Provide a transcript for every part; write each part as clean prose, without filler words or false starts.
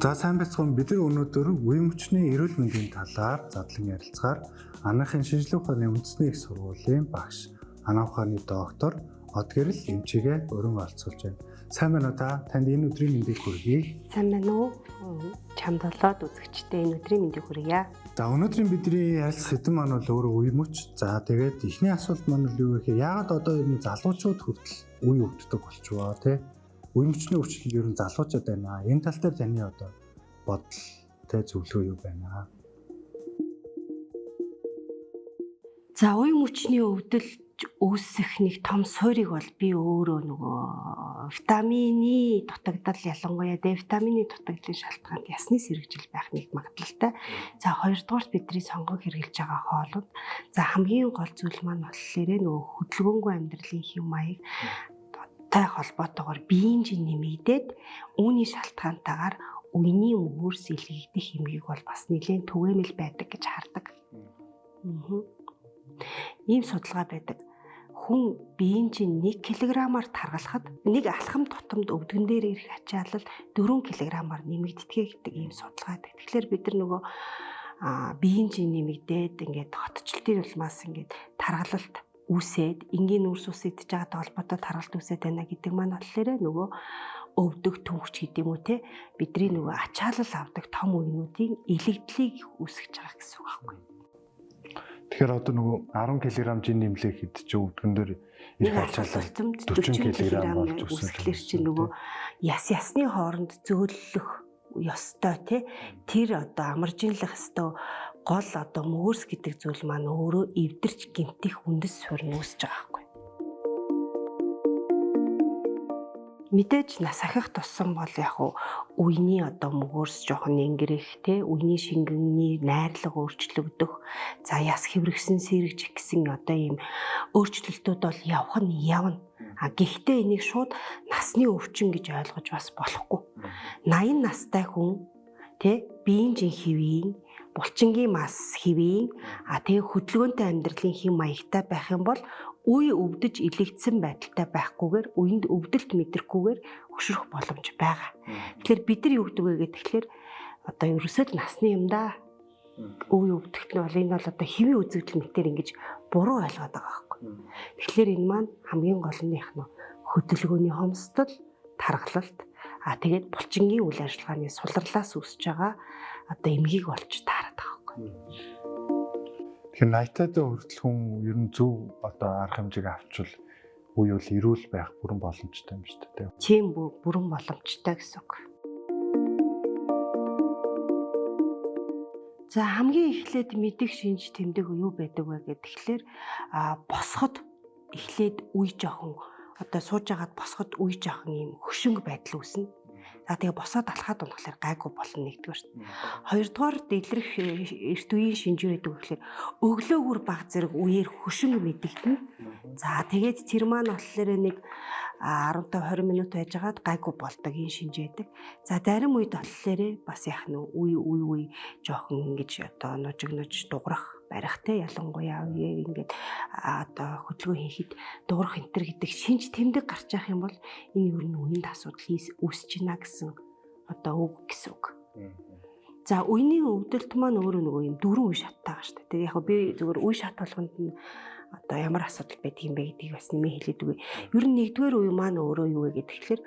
За, сайн байцгаана. Бид нар өнөөдөр үе мөчний эрүүл мэндийн талаар задлан ярилцгаар Анаахын шинжлэх ухааны үндэсний их сургуулийн багш, анаах ухааны доктор Одгэрэл эмчигээ өрн олцуулж байна. Сайн байна уу та? Танд энэ өдрийн мэндийг хүргэе. Сайн байна уу? Чамд болоод үзэгчтэй энэ өдрийн мэндийг хүргье. За, өнөөдрийн бидний ярилцах сэдэв маань бол өөрөө үе мөч. За, тэгээд эхний асуулт маань бол юу гэхээр яагаад одоо ер нь залуучууд хүртэл үе өвддөг болчихвоо те? Үе мөчний өвчлөл ер нь залуучууд байна. Энэ тал дээр таны одоо бодол те, зөвлөгөө юу байна? За, үе мөчний өвдөл үүсэх нэг том суурийг бол би өөрөө нөгөө витамины дутагдал, ялангуяа Д витамины дутагдлын шалтгаанд ясны сэргэжил байх нэг магадлалтай. За, хоёрдугаарт бидний сонгон хэрэглэж байгаа хоолунд, за, хамгийн гол зүйл маань болохоор нөгөө хөдөлгөөнгүй амьдралын хэв маяг тай холбоотойгоор биеийн жин нэмэгдээд, үүний шалтгаантайгаар үений мөгөөрс илгээгдэх эмгийг бол бас нэлээд түгээмэл байдаг гэж хардаг. Ийм судалгаа байдаг. Хүн биеийн чинь 1 кг-аар таргалахад нэг алхам тутамд өвдгөн дээр ирэх ачаалал 4 кг-аар нэмэгддэг гэдэг ийм судалгаа байдаг. Тэгэхээр бид нар нөгөө биеийн чинь нэмэгдээд, ингээд хотчлтын улмаас ингээд таргалалт үүсээд, энгийн нүүрс ус идэж байгаатай холбоотой таргалт үүсээд байна гэдэг маань болохоор нөгөө өвдөг түнхч гэдэг юм уу те, бидний нөгөө ачаалал авдаг том үеинүүдийн илэгдлийг үүсгэж байгаа гэсэн үг байхгүй. Тэгэхээр одоо нөгөө 10 кг жин нэмлээ хэд чи өвдгөн дээр ирэх ачаалал 40 кг болж өсгөлэр чи нөгөө яс ясны хооронд зөөллөх ёстой те, тэр одоо амаржинлах ёстой гол одоо мөгөөрс гэдэг зүйл маань өөрөө эвдэрч гэмтэх үндэс суурь нь үүсэж байгаа байхгүй. Мэдээж нас ахих тусам бол яг үений одоо мөгөөрс жоохон ингэрэх те, үений шингэний найрлага өөрчлөгдөх, за, яс хэврэгсэн сэрэгжих гэсэн одоо ийм өөрчлөлтүүд бол явах нь явна. А гэхдээ энийг шууд насны өвчин гэж ойлгож бас болохгүй. 80 настай хүн те, биеийн жин хэвийн, булчингийн мас хэвийн, а тэгээ хөдөлгөөнтэй амьдралын хэм маягтай байх юм бол үе өвдөж илэгдсэн байдалтай байхгүйгээр, үеинд өвдөлт мэдрэхгүйгээр хөшрөх боломж байгаа. Тэгэхээр бид нар юу гэдэг вэ гэхээр одоо ерөөсөө л насны юм да. Үе өвдөлт нь бол энэ бол одоо хэвийн үзэгдэл мэтэр ингэж буруу ойлгоод байгаа байхгүй. Тэгэхээр энэ маань хамгийн гол нь яг нь хөдөлгөөний хомсдол, таргалалт, а тэгээд булчингийн үйл ажиллагааны суларлаас үүсэж байгаа одоо эмгийг болж таарад байгаа байхгүй. Тэгэхээр 80-таад хүртэл хүн ер нь зөв одоо арга хэмжээг авчвал үе бол эрүүл байх бүрэн боломжтой юм шүү дээ. Тийм, бүрэн боломжтой гэсэн үг. За, хамгийн эхлээд мэдих шинж тэмдэг юу байдаг вэ гэхээр босоход эхлээд үе жоохон одоо сууж агаад босоход үе жоохон ийм хөшөнг байдал үүснэ. За, тэгээ босоод алхаад унахлаар гайгүй болно нэгдүгээр. Хоёрдугаар дэлрэх эрт үеийн шинж юу гэдэг вэ гэхээр өглөөгөр баг зэрэг үеэр хөшөнг мэдэгдэнэ. За, тэгээд тэр маань болохоор нэг 15 20 минут байжгаад гайгүй болдог энэ шинж байдаг. За, зарим үед болохоор бас яах нь үе үе үе жоохон ингэж одоо нужигнаж дуграх барих те, ялангуяа үе ингээд одоо хөдөлгөөн хийхэд дуурах энтер гэдэг шинж тэмдэг гарч явах юм бол энэ ер нь үеинд асуудал үүсэж байна гэсэн одоо үг гэсэн үг. За, үений өвдөлт маань өөрөө нөгөө юм дөрвөн үе шаттай байгаа шүү дээ. Тэгээ яг би зөвхөн үе шат болгонд нь одоо ямар асуудал байдаг юм бэ гэдгийг бас нэмээ хэлээд үгүй. Ер нь нэгдүгээр үе маань өөрөө юу вэ гэхээр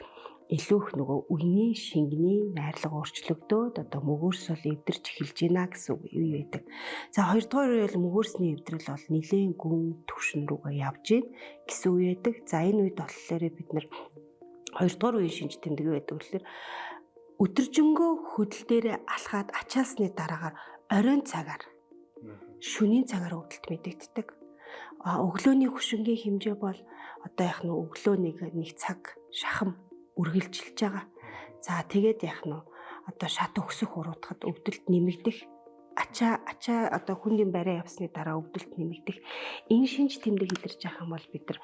илүү их нөгөө үений шингэний найрлага өөрчлөгдөөд одоо мөгөөрс бол эвдэрч эхэлж байна гэсэн үе байдаг. За, хоёрдугаар үе бол мөгөөрсний эвдрэл бол нэлээд гүн түвшин рүүгээ явж гин гэсэн үе байдаг. За, энэ үед болохоор бид нар хоёрдугаар үеийн шинж тэмдэг байдаг болохоор өдөржингөө хөдөл дээрээ алхаад ачаасны дараагаар оройн цагаар, шөнийн цагаар өвдөлт мэдэгддэг. А өглөөний хөшингийн хэмжээ бол одоо яг нь өглөө нэг нэг цаг шахам үргэлжилж байгаа. За, тэгээд яах нь одоо шат өксөх уруутахад өвдөлт нэмэгдэх, ачаа ачаа одоо хүндийн барай явсны дараа өвдөлт нэмэгдэх энэ шинж тэмдэг илэрч байгаа юм бол бид нар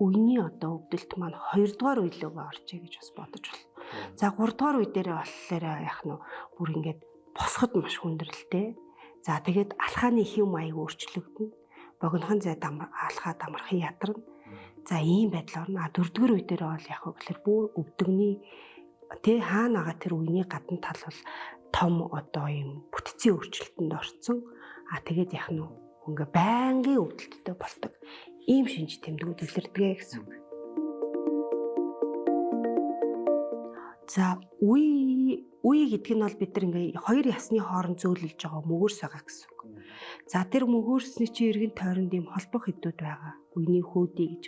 үений одоо өвдөлт маань хоёрдугаар үелөөгөө орчээ гэж бас бодож байна. За, гуравдугаар үе дээрээ болохоор яах нь бүр ингээд босоход маш хүндрэлтэй. За, тэгээд алхааны хэв маяг өөрчлөгдөнө. Богинохон зайд алхаад амархан ядарна. За, ийм байдал орно. А дөрөвдүгээр үе дээр бол яг гэхээр бүр өвдөгний Тэ хаана байгаа тэр үений гадна тал бол том одоо юм бүтцийн өөрчлөлтөнд орцсон. А тэгээд яах нь ингээ байнгын өвдөлттэй болдог. Ийм шинж тэмдгүүд илэрдэг гэсэн үг. За үе үе гэдэг нь бол бид нар ингээ хоёр ясны хооронд зөөлөж байгаа мөгөөрс байгаа гэсэн үг. За тэр мөгөөрсний чинь эргэн тойронд ийм холбох хэдүүд байгаа. Үений хүүдий гэж.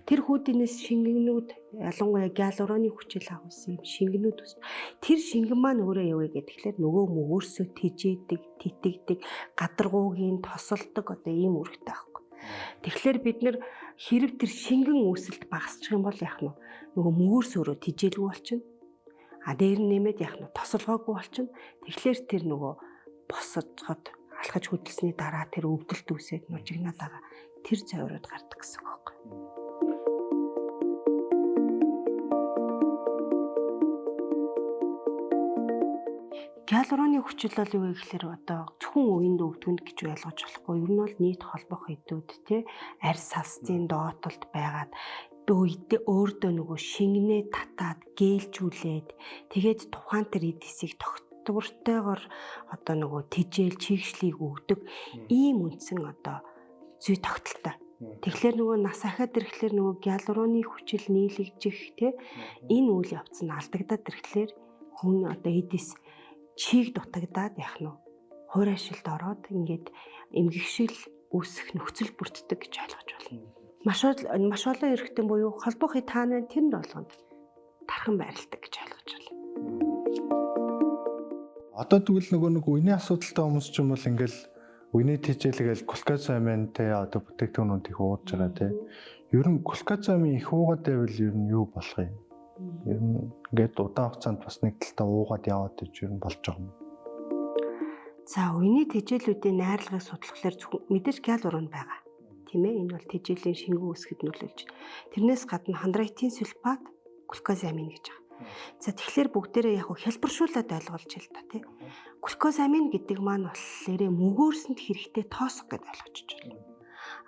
Тэр хүүдийнээс шингэнүүд ялангуяа гиалуроны хүчил агуулсан юм шингэнүүд үс. Тэр шингэн маань өөрөө юу вэ гэхээр нөгөө мөгөөрсөө тэжээдэг, тэтэгдэг, гадаргуугийн тосолдог одоо ийм үүрэгтэй байхгүй. Тэгэхээр бид нэр хэрв тэр шингэн үүсэлт багасчих юм бол яах нь нөгөө мөгөөрс өөрөө тэжээлгүй болчихно. А дээр нь нэмээд яах нь тосолгоогүй болчихно. Тэгэхээр тэр нөгөө босгоход алхаж хөдөлсөний дараа тэр өвдөлт үүсээд нужигнаад байгаа тэр зовирууд гардаг гэсэн үг байхгүй. Гиалуроны хүчил бол юу вэ гэхээр одоо зөвхөн үеинд өвдгөнд гэж ойлгож болохгүй. Ер нь бол нийт холбох хэдүүд те арьс салстын доотлолт байгаад үедээ өөртөө нөгөө шингэнээ татаад гээлжүүлээд тэгээд тухайн тэр эд хэсийг тогтвортойгоор одоо нөгөө тэжээл чигшлийг өгдөг ийм үндсэн одоо зүй тогтолтой. Тэгэхээр нөгөө нас ахаад ирэхлээр нөгөө гиалуроны хүчил нийлэгжих те энэ үйл явц нь алдагдаад ирэхлээр хүн одоо эдис чийг дутагдаад яах нь хуурайшилд ороод ингээд эмгэгшил үүсэх нөхцөл бүрддэг гэж ойлгож байна. Маш олон эргэтэн буюу холбох таан байна тэр нь болгонд тархан байрладаг гэж ойлгож байна. Одоо тэгвэл нөгөө нэг үений асуудалтай хүмүүс ч юм бол ингээл үений тэжээлгээл глюкозамин те одоо бүтээгдэхүүнүүд их ууж байгаа те. Ер нь глюкозамин их уугаад байвал ер нь юу болох юм? Ер нь ингээд удаан хугацаанд бас нэг талдаа уугаад яваад иж ер нь болж байгаа юм. За үений тэжээлүүдийн найрлагыг судлахлаар зөвхөн мэдээж гиалурон байгаа. Тийм ээ, энэ бол тэжээлийн шингэн үүсгэхэд нөлөөлж байна. Тэрнээс гадна хондрайтин сульфат, глюкозамин гэж байгаа. За тэгэхээр бүгдээрээ яг хялбаршуулаад ойлгуулж л та тий. Глюкозамин гэдэг маань болохоор мөгөөрсөнд хэрэгтэй тоосго гэдээ ойлгочих байна.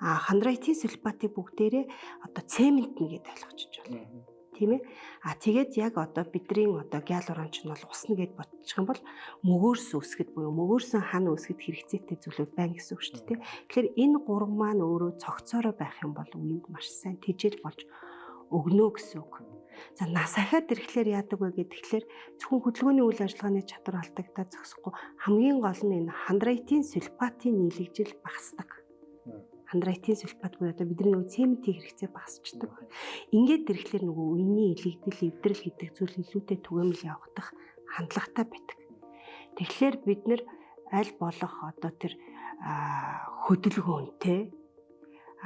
А хондрайтин сульфатыг бүгдээрээ одоо цемент нь гэдээ ойлгочих байна. Тийм ээ. А тэгээд яг одоо бидний одоо гиалурон ч нь бол усна гэд бодчих юм бол мөгөөрс үүсгэд буюу мөгөөрсөн хан үүсгэд хэрэгцээтэй зүйлүүд байна гэсэн үг шүү дээ. Тэгэхээр энэ гурван маань өөрөө цогцоороо байх юм бол үеинд маш сайн тэжээл болж өгнө гэсэн үг. За нас ахаад ирэхлээр яадаг вэ гэхээр зөвхөн хөдөлгөөний үйл ажиллагааны чадвар алдагдаад зогсохгүй хамгийн гол нь энэ хондрайтин сульфатын нийлэгжил багасдаг. Хондрайтин сульфат буюу одоо бидний нөгөө цементийн хэрэгцээ багасчдаг. Ингээд ирэхлээр нөгөө үений илэгдэл, эвдрэл гэдэг зүйл илүүтэй түгээмэл явагдах хандлагатай байдаг. Тэгэхээр бид нэр аль болох одоо тэр хөдөлгөөнтэй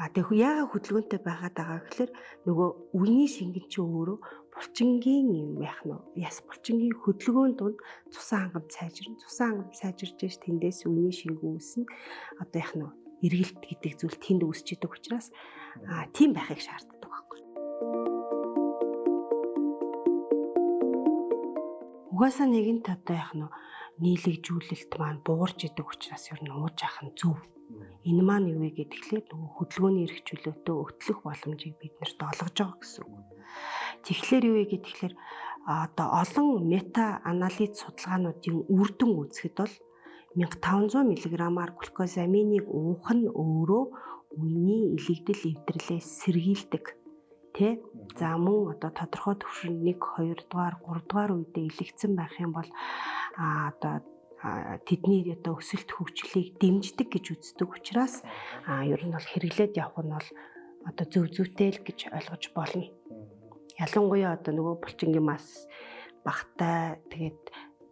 тэг яагаад хөдөлгөөнтэй байгаад байгаа гэхээр нөгөө үений шингэн чинь өөрөө булчингийн юм яах нь яс булчингийн хөдөлгөөн дунд цусан хангамж сайжирна. Цусан хангамж сайжирж ээж тэндээс үений шингэн үүснэ. Одоо яах нь эргэлт гэдэг зүйл тэнд үүсч идэг учраас тийм байхыг шаарддаг байхгүй. Угаасаа нэгэнт одоо яах нь нийлэгжүүлэлт маань буурч идэг учраас ер нь ууж ах нь зөв. Энэ маань юу вэ гэхээр нөгөө хөдөлгөөний эрх чөлөөтэй өтлөх боломжийг бид нарт олгож байгаа гэсэн үг. Тэгэхээр юу вэ гэхээр одоо олон мета анализ судалгаануудын үр дүн үзэхэд бол 1500 мг-аар глюкозаминыг уух нь өөрөө үений илэгдэл эвдэрлээс сэргийлдэг. Тэ? За мөн одоо тодорхой түвшинд 1, 2 дугаар, 3 дугаар үедээ илэгдсэн байх юм бол одоо тэдний одоо өсөлт хөгжлийг дэмждэг гэж үздэг учраас ер нь бол хэрэглээд явах нь бол одоо зөв зүйтэй л гэж ойлгож болно. Ялангуяа одоо нөгөө булчингийн мас багтай тэгээд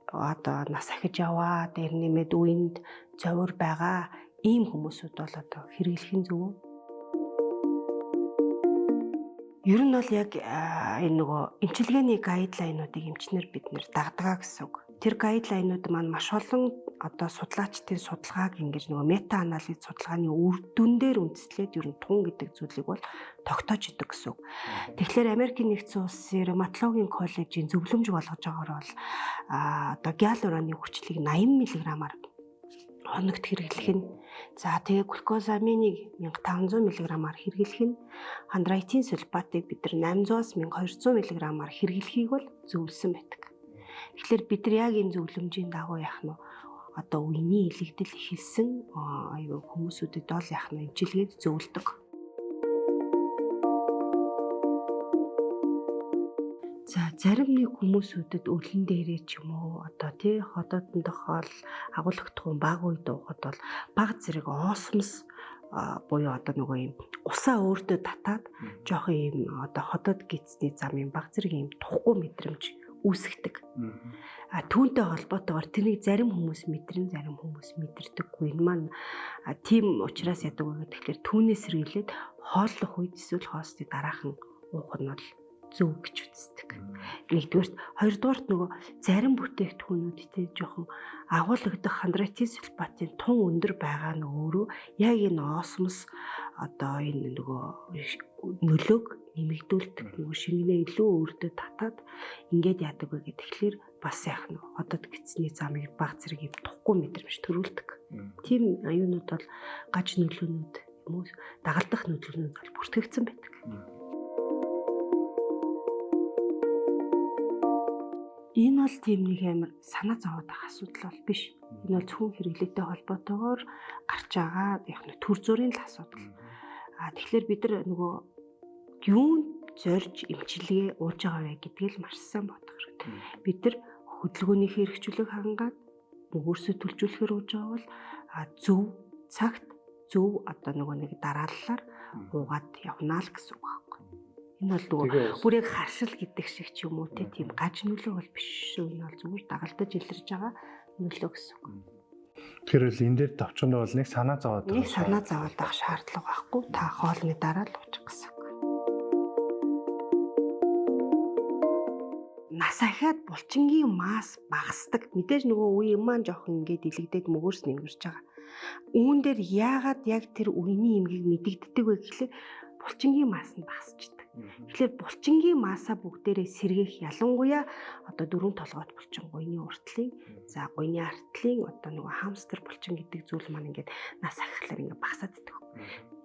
одоо нас ахиж яваа дээр нэмээд үеинд зовир байгаа ийм хүмүүсүүд бол одоо хэрэглэх нь зөв. Ер нь бол яг энэ нөгөө эмчилгээний гайдлайнуудыг эмчнэр бид нэр дагдаг гэсэн үг. Тэр гайдлайнууд маань маш олон одоо судлаачдын судалгааг ингэж нөгөө мета анализ судалгааны үр дүн дээр үндэслээд ер нь тун гэдэг зүйлийг бол тогтоож идэг гэсэн үг. Тэгэхээр Америкийн нэгдсэн улсын ревматологийн коллежийн зөвлөмж болгож байгаагаар бол одоо гиалуроны хүчлийг 80 мг-аар хоногт хэрэглэх нь. За тэгээ глюкозаминыг 1500 мг-аар хэрэглэх нь, хондроитин сульфатыг бид нар 800-аас 1200 мг-аар хэрэглэхийг бол зөвлөсөн байдаг. Тэгэхээр бид нар яг энэ зөвлөмжийн дагуу яах нь одоо үений илэгдэл эхэлсэн аюу хүмүүсүүдэд бол яах нь эмчилгээд зөвлөдөг. За зарим нэг хүмүүсүүдэд өлөн дээрээ ч юм уу одоо тий ходоодон хоол агуулгадах баг үед уухад бол баг зэрэг осмос буюу одоо нөгөө юм усаа өөртөө татаад жоохон юм одоо ходоод гидсний зам юм баг зэрэг юм тухгүй мэдрэмж үүсгдэг. А түүнтэй холбоотойгоор тэрнийг зарим хүмүүс мэдэрн, зарим хүмүүс мэдэрдэггүй. Энэ маань тийм учраас яадаг вэ гэхээр түүнээс сэргийлээд хооллох үед эсвэл хоосны дараахан уух нь бол зөв гэж үздэг. Нэгдүгээрт, хоёрдугаарт нөгөө зарим бүтээгдэхүүнүүд тий жоохон агуулгадах хондроитин сульфатын тун өндөр байгаа нь өөрөө яг энэ осмос одоо энэ нөгөө нөлөөг нэмэгдүүлдэг, нөгөө шингэнээ илүү өөртөө татаад ингээд яадаг вэ гэхээр бас яах нь одод гидсний замыг баг зэрэг юм тухгүй мэдрэмж төрүүлдэг. Тийм аюунууд бол гаж нөлөөнүүд юм уу дагалдах нөлөөнүүд бол бүртгэгдсэн байдаг. Энэ бол тийм нэг амар санаа зовоод байх асуудал бол биш. Энэ бол зөвхөн хэрэглээтэй холбоотойгоор гарч байгаа яг нь төр зүрийн л асуудал. А тэгэхээр бид нар нөгөө юунд зорж эмчилгээ ууж байгаа вэ гэдгийг л маш сайн бодох хэрэгтэй. Бид нар хөдөлгөөнийхөө эрх чөлөөг хангаад мөгөөрсөө төлжүүлэхээр ууж байгаа бол зөв цагт зөв одоо нөгөө нэг дарааллаар уугаад явна л гэсэн үг байхгүй. Энэ бол нөгөө бүр яг харшил гэдэг шиг ч юм уу тийм гаж нөлөө бол биш шүү. Энэ бол зүгээр дагалдаж илэрж байгаа нөлөө гэсэн үг. Тэгэхээр л энэ дээр товчондоо бол нэг санаа зовоод нэг санаа зовоод авах шаардлага байхгүй. Та хоолны дараа л уучих гэсэн үг. Нас ахиад булчингийн масс багасдаг. Мэдээж нөгөө үе юм маань жоохон ингээд илэгдээд мөгөөрс нэмэрч байгаа. Үүн дээр яагаад яг тэр үений эмгийг мэдэгддэг вэ гэхлээр булчингийн масс нь багасчдаг. Тэгэхээр булчингийн массаа бүгдээрээ сэргээх, ялангуяа одоо дөрвөн толгойт булчин, гуйны уртлын, за гуйны артлын одоо нөгөө хамстер булчин гэдэг зүйл маань ингээд нас ахлаар ингээд багасаад идэх.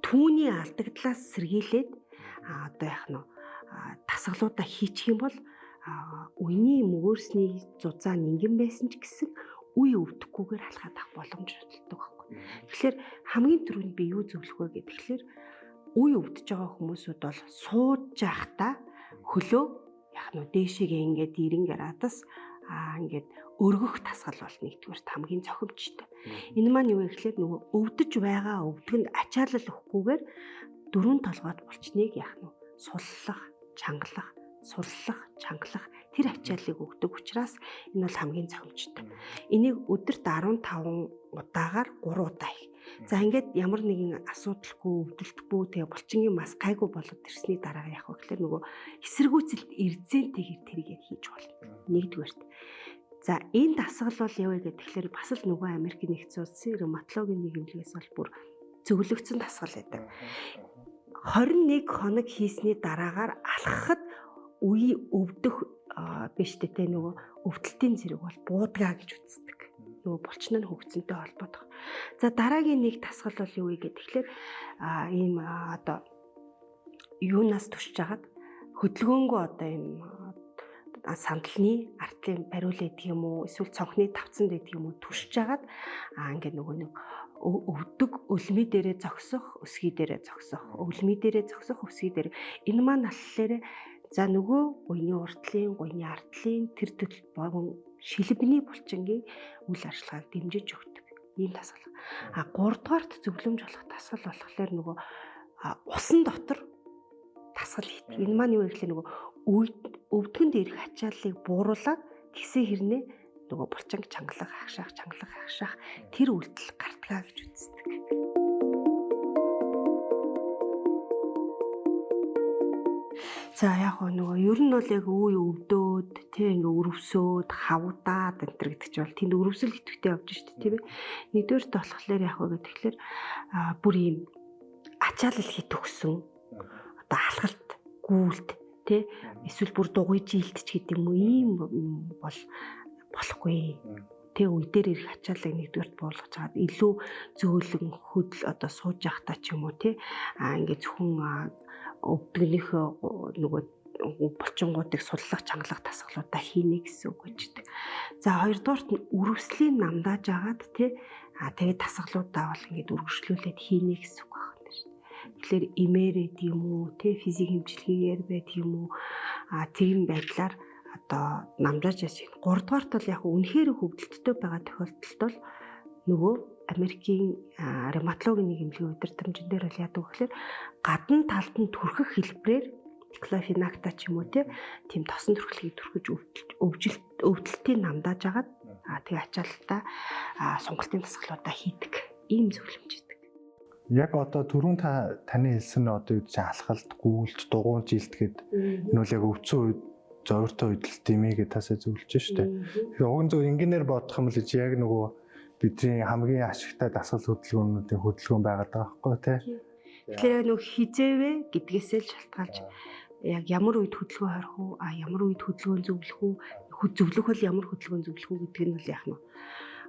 Түүний алдагдлаас сэргийлээд одоо яах нь дасгалуудаа хийчих юм бол үений мөгөөрсний зузаан нингэн байсан ч гэсэн үе өвдөхгүйгээр алхаад авах боломж олддог байхгүй. Тэгэхээр хамгийн түрүүнд би юу зөвлөх вэ гэхээр үе өвдөж байгаа хүмүүсүүд бол сууж байхдаа хөлөө яг нь дээшээгээ ингээд 90 градус ингээд өргөх тасгал бол нэгдүгээр хамгийн зохимжтой. Энэ маань юу вэ гэхээр нөгөө өвдөж байгаа өвдгөнд ачаалал өгөхгүйгээр дөрвөн толгойт булчныг яг нь суллах, чангалах, суллах, чангалах тэр ачааллыг өгдөг учраас энэ бол хамгийн зохимжтой. Энийг өдөрт 15 удаагаар 3 удаа хий. За ингээд ямар нэгэн асуудалгүй, өвдөлтгүй, тэгээ булчингийн мас гайгүй болоод ирсний дараа яах вэ гэхээр нөгөө эсэргүүцэлт эрзэнтэйгээр тэрийг хийж болно. Нэгдүгээрт. За энэ дасгал бол юу вэ гэхээр бас л нөгөө Америкийн нэгдсэн улсын ревматологийн нийгэмлэгээс бол бүр зөвлөгдсөн дасгал байдаг. 21 хоног хийсний дараагаар алхахад үе өвдөх биш тэ нөгөө өвдөлтийн зэрэг бол буудгаа гэж үздэг. Нөгөө булчин нь хөгцөнтэй холбоодох. За дараагийн нэг дасгал бол юу вэ гэхээр ийм одоо юунаас түшж хагаад хөдөлгөөнгөө одоо ийм сандалны артлын бариул гэдэг юм уу эсвэл цонхны тавцанд гэдэг юм уу түшж хагаад ингээд нөгөө нэг өвдөг өлмий дээрээ зогсох, өсгий дээрээ зогсох, өлмий дээрээ зогсох, өсгий дээр. Энэ маань алхлаарэ за нөгөө гуйны уртлын, гуйны артлын тэр төрөл богон шилбэний булчингийн үйл ажиллагааг дэмжиж өгдөг ийм дасгал. А гуравдугаарт зөвлөмж болох дасгал болохоор нөгөө усан дотор дасгал хийдэг. Энэ маань юу гэхлээр нөгөө өвдгөн дээрх ачааллыг бууруулад тэгсэн хэрнээ нөгөө булчинг чангалах, агшаах, чангалах, агшаах тэр үйлдэл гардгаа гэж үздэг. За яг гоо нөгөө ер нь бол яг үе өвдөөд тий ингээ өрөвсөөд хавдаад энэ төр гэдэг чинь бол тэнд өрөвсөл идэвхтэй явж штэ тийм ээ. Нэгдүгээрт болохоор яг гоо тэгэхээр бүр ийм ачаалал хит өгсөн одоо алхалт гүйлт тий эсвэл бүр дугуй жилт ч гэдэг юм уу ийм бол болохгүй. Тэ үе дээр ирэх ачааллыг нэгдүгээрт буулгаж чаад илүү зөөлөн хөдөл одоо сууж явахдаа ч юм уу те ингээд зөвхөн өвдгөнийхөө нөгөө булчингуудыг суллах, чангалах дасгалуудаа хийнэ гэсэн үг байж байгаа. За хоёрдугаарт нь өрөвслийн намдааж агаад тий тэгээд дасгалуудаа бол ингээд үргэлжлүүлээд хийнэ гэсэн үг байна шүү дээ. Тэгэхээр имээрээд юм уу тий физик хэмжлэгээр байдаг юм уу тийм байдлаар одоо намдааж яж. Гуравдугаарт бол яг үнэхээр хөвдөлттэй байгаа тохиолдолд бол нөгөө Америкийн ревматологийн нийгэмлэгийн удирдамжин дээр бол яадаг вэ гэхээр гадна талд нь түрхэх хэлбэрээр диклофенакта ч юм уу тийм тосон түрхлэгийг түрхэж өвдөлтийг намдааж агаад тэгээ ачаалтаа сонголтын дасгалуудаа хийдэг ийм зөвлөмж өгдөг. Яг одоо түрүүн та таны хэлсэн нь одоо юу чинь алхалт, гүйлт, дугуун жилт гээд энэ бол яг өвдсөн үед зовиртой хөдөлт юм ээ гэж таасаа зөвлөж штэ. Тэгэхээр уг нь зөв инженеэр бодох юм бол яг нөгөө бидний хамгийн ашигтай дасгал хөдөлгөөнүүдийн хөдөлгөөн байгаад байгаа байхгүй тий. Тэгэхээр нөгөө хизээвэ гэдгээсээ л шалтгаалж яг ямар үед хөдөлгөөн хорих уу, ямар үед хөдөлгөөн зөвлөх үү, зөвлөх бол ямар хөдөлгөөн зөвлөх үү гэдэг нь бол яг нь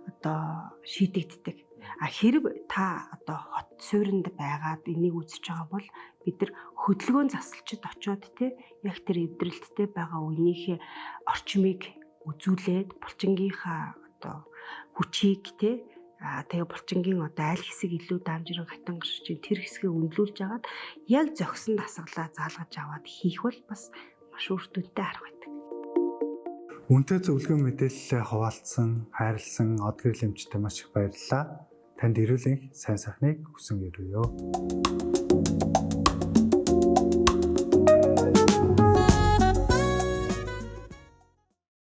одоо шийдэгддэг. А хэрэг та одоо хот суурьнд байгаад энийг үзэж байгаа бол бид нар хөдөлгөөн засалчид очиод те яг тэр эвдрэлттэй байгаа үеийнхээ орчмыг үзүүлээд булчингийнхаа одоо хүчийг те тэгээ булчингийн одоо аль хэсэг илүү даамжиран хатан гарч чинь тэр хэсгээ өндлүүлж агаад яг зохисон дасгалаа заалгаж аваад хийх бол бас маш үр дүнтэй арга байдаг. Үнэтэй зөвлөгөө мэдээлэлээ хуваалцсан, хайрлсан од гэрэл эмчтэй маш их баярлалаа. Танд эрүүл энх, сайн сайхныг хүсэн өрөөе.